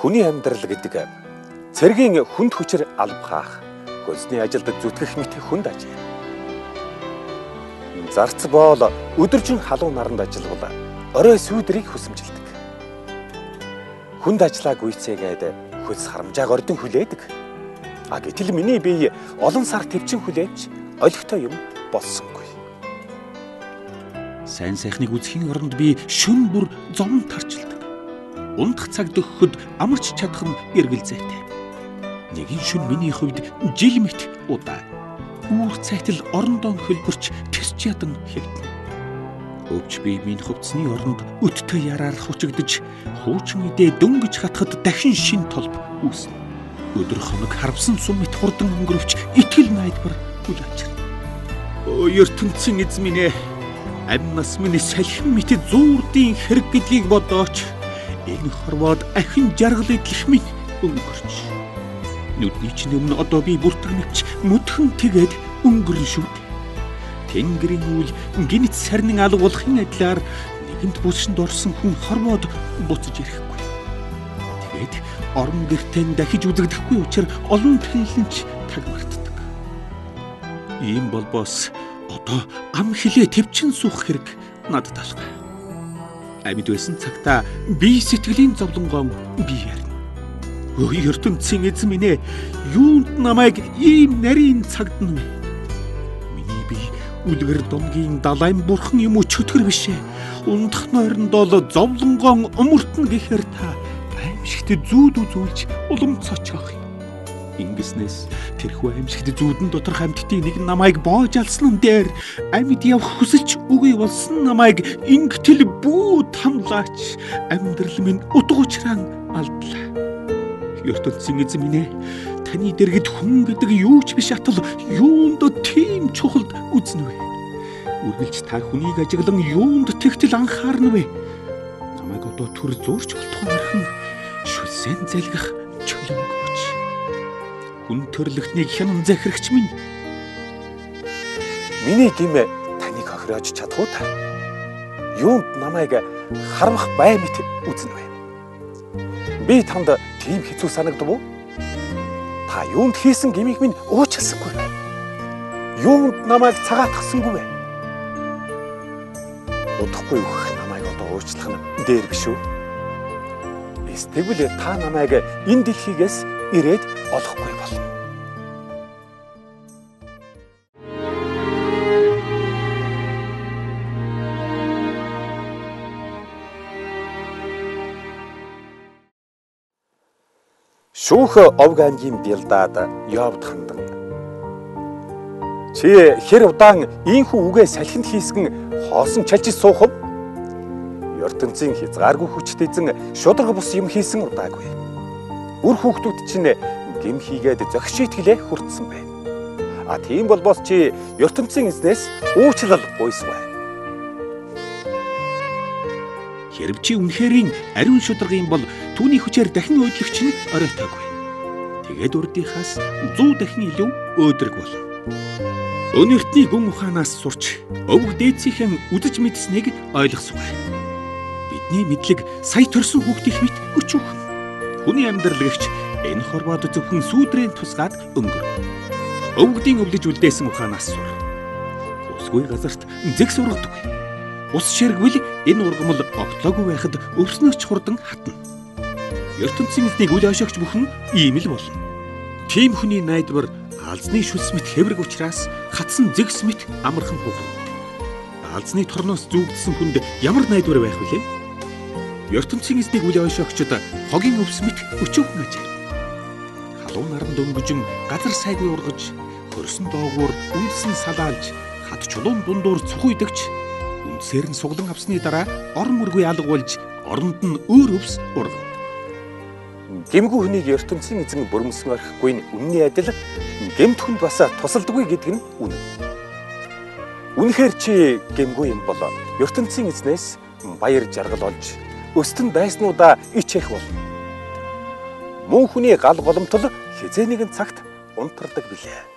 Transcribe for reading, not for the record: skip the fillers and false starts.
Хүний амьдрал гэдэг цэргийн хүнд хүчээр алба хаах, хөлсний ажилд зүтгэх мэт хүнд ажил. Зарц боол өдөржин халуун наранд ажиллавал орой сүүдрийг хүсэмжилдэг. Хүнд ажлаа гүйцээгээд хөлс харамжааг ордон хүлээдэг. А гэтэл миний бие олон сар төвчин хүлээвч олигтой юм болсонгүй. Сайн сайхныг үзэхийн оронд би шөн бүр зовн тарчилдаг. Унтах цаг дөхөхөд амарч чадах нь эргэлзээтэй. Нэгэн шөн миний хувьд жил мэт удаа. Үүр цайтал орондоо хөлбөрч тэрч ядан хэвтэнэ. Өвч бие минь хувцсны оронд өттэй яраар хучигдаж, хуучин идээ дөнгөж хатахад дахин шин толб үүснэ. Өдөр хоног харвсан сум мэт хурдан өнгөрөвч итгэл найдвар үл авчирна. Өө ертөнцийн эз минь ээ, амь нас минь салхин мэт зүүрдийн хэрэг гэдгийг бодооч. Энэ хорвоод ахин жаргал эдлэх минь өнгөрч. Нүдний чинь өмнө одоо би бүртгэнэвч мөдхөн тэгээд өнгөрн шүүд. Тэнгэрийн үйл гинэт сарнин алга болохын адилаар нэгэнт булшинд орсон хүн хорвоод буцаж ирэхгүй. Тэгээд орон гэртээ дахиж үзэгдэхгүй учир олон тэнлэнч таг мартдаг. Ийм болбоос одоо ам хилээ төвчин суух хэрэг надад алга. Амьд байсан цагтаа би сэтгэлийн зовлонгоон би ярина. Өө ертөнцийн эзэн минь ээ, юунд намайг ийм нарийн цагт нь вэ? Миний бие үлгэр домгийн далайн бурхан юм уу чөтгөр биш ээ. Ундах нойрондоо зовлонгоон өмөртөн гэхээр та аимшигт зүүд үзүүлж улам цочоох юм. Ингэснээс тэрхүү аимшигт зүүдэн доторх амьтдын нэг намайг боож алсан дээр амьд явах хүсэлч үгүй болсон намайг ингэтэл бүү тамлаач амьдрал минь утга учраа алдлаа. Ертөнцийн эзэн минь ээ, таны дэргэд хүн гэдэг юу ч биш атал юунд тийм чухалд үзнэ вэ? Үргэлж та хүнийг ажиглан юунд тэгтэл анхаарна вэ? Намайг одоо төр зурч болтугай орхин шүлсэн залгих чөлөөнгөөч. Хүн төрлөختнийг хянан захирагч минь. Миний гэм таныг хохироож чадах уу та? Юунд намайг харамх бай мэт үзнэ вэ? Би танд тийм хэцүү санагдав уу? Та юунд хийсэн гмийг минь уучласангүй вэ? Юунд намайг цагаатгасангүй вэ? Удахгүй үхэх намайг одоо уучлах нь дээр биш үү? Эсвэл та намайг энэ дэлхийгээс ирээд олохгүй болно. Шүүх Овг аймгийн Билдад Йовд хандан. Чи хэр удаан ийхүү үгээ салхинд хийсгэн хоосон чалжиж суух вэ? Ертөнцийн хязгааргүй хүчит эзэн шударга бус юм хийсэн удаагүй. Үр хүүхдүүд чинь гэм хийгээд зохиш итгэлээ хүртсэн байна. А тийм болбоос чи ертөнцийн эзнээс уучлал гуйсвэ. Хэрв чи үнэхэрийн ариун шударга юм бол түүний хүчээр дахин өөдлөгч нь оройтоогүй. Тэгээд урдынхаас 100 дахин илүү өөдрөг болно. Өнөртний гүн ухаанаас сурч өвөг дээдсийнхэн үзэж мэдсэнийг ойлгосгоо. Бидний мэдлэг сая төрсөн хүүхдийнх мэт өчүүхэн. Хүний амьдрал гэгч энэ хорвоод зөвхөн сүүдрийн тусгаад өнгөрөв. Өвгдийн өвлөж үлдээсэн ухаанаас сур. Усгүй газарт зэгс ургадаггүй. Ус ширгвэл энэ ургамал огтлоогүй байхад өвснөөч хурдан хатна. Ертөнцийн эзнийг үл ойшогч бүхэн ийм л болно. Тийм хүний найдвар алзны шүлс мэт хэврэг учраас хатсан зэгс мэт амархан хугарна. Алзны торноос зүүгдсэн хүнд ямар найдвар байх вүлээ? Ертөнцийн эзнийг үл ойшоогчид хогийн өвс мэт өчүүхэн ажил. Халуун наранд дөнгөжин газар сайгүй ургаж, хөрсөн доогуур үндэсэн салаалж, хат чулуун дундуур цухуйдагч үндсээр нь суглан авсны дараа орон мөргүй алга болж оронд нь өөр өвс ургана. Гэмгүй хүнийг ертөнцийн эзэн бүрмсэн орхихгүй нь үнний адил гэмт хүнд бас тусалдаггүй гэдэг нь үнэн. Үнэхээр чи гэмгүй юм бол ертөнцийн эзнээс баяр жаргал олж өстөн байснуудаа ичээх болно. Мөн хүний гал голомтол хэзээ нэгэн цагт унтардаг билээ.